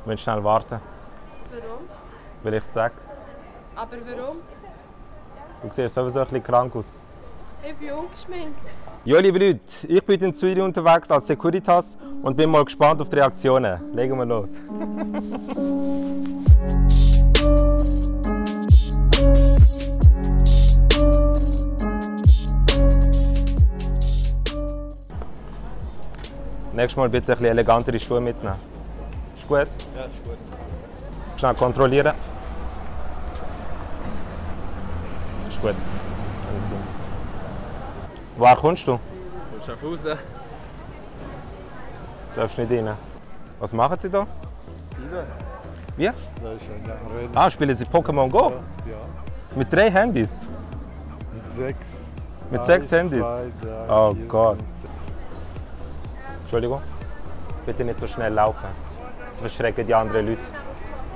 Wir müssen schnell warten. Warum? Weil ich es sage. Aber warum? Du siehst sowieso ein bisschen krank aus. Ich bin ungeschminkt. Ja, liebe Leute, ich bin in Zürich unterwegs als Securitas und bin mal gespannt auf die Reaktionen. Legen wir los. Nächstes Mal bitte ein bisschen elegantere Schuhe mitnehmen. Ist gut? Ja, ist gut. Schnell kontrollieren. Ist gut. Woher kommst du? Von Schaffhausen. Du darfst nicht rein. Was machen Sie da? Rein? Wie? Da ist ein Rennen. Ah, spielen Sie Pokémon Go? Ja. Mit 3 Handys? Mit 6. Mit 6 Handys? 2, 3, Oh 4, Gott. 5, 6. Entschuldigung. Bitte nicht so schnell laufen. Das verschrecken die anderen Leute.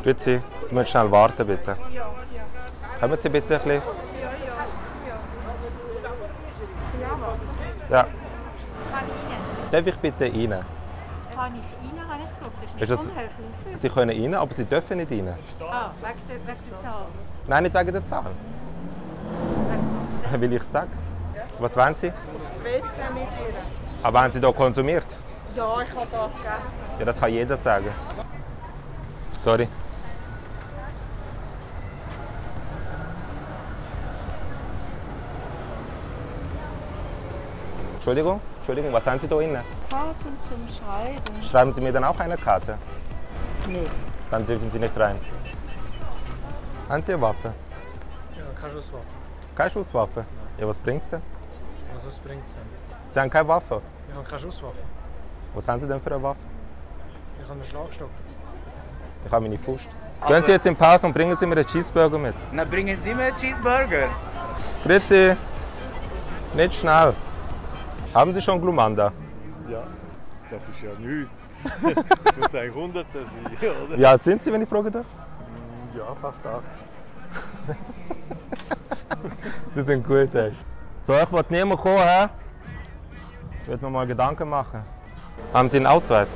Grüezi, Sie müssen schnell warten, bitte. Kommen Sie bitte ein bisschen? Ja. Kann ich rein? Darf ich bitte rein? Kann ich rein, habe ich geschaut. Das ist nicht Ist das- unhöflich. Sie können rein, aber Sie dürfen nicht rein. Ah, wegen der Zahl. Nein, nicht wegen der Zahl. Wegen Will ich sagen? Was wollen Sie? Aufs WC mit ihr. Aber haben Sie hier konsumiert? Ja, ich habe hier gegessen. Ja, das kann jeder sagen. Sorry. Entschuldigung, was haben Sie da drin? Karten zum Schreiben. Schreiben Sie mir dann auch eine Karte? Nein. Dann dürfen Sie nicht rein. Haben Sie eine Waffe? Ja, keine Schusswaffe. Keine Schusswaffe? Ja, was bringt Sie? Was bringt es denn? Sie haben keine Waffe? Ich habe keine Schusswaffe. Was haben Sie denn für eine Waffe? Ich habe einen Schlagstock. Ich habe meine Faust. Gehen Sie jetzt in Pause und bringen Sie mir einen Cheeseburger mit. Na, bringen Sie mir einen Cheeseburger. Grüezi. Nicht schnell. Haben Sie schon Glumanda? Ja, das ist ja nichts. Das muss eigentlich Hunderte sein, oder? Wie alt sind Sie, wenn ich fragen darf? Ja, fast 80. Sie sind gut, ey. So, ich wollte niemand kommen, hä? Ich würde mir mal Gedanken machen. Haben Sie einen Ausweis?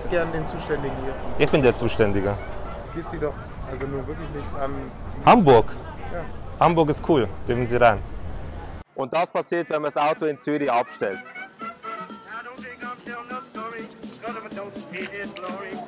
Gerne den Zuständigen hier. Ich bin der Zuständige. Es geht Sie doch also nur wirklich nichts an. Hamburg? Ja. Hamburg ist cool, dürfen Sie rein. Und das passiert, wenn man das Auto in Zürich abstellt. I don't think I'm telling no story, 'cause if I don't, it is glory.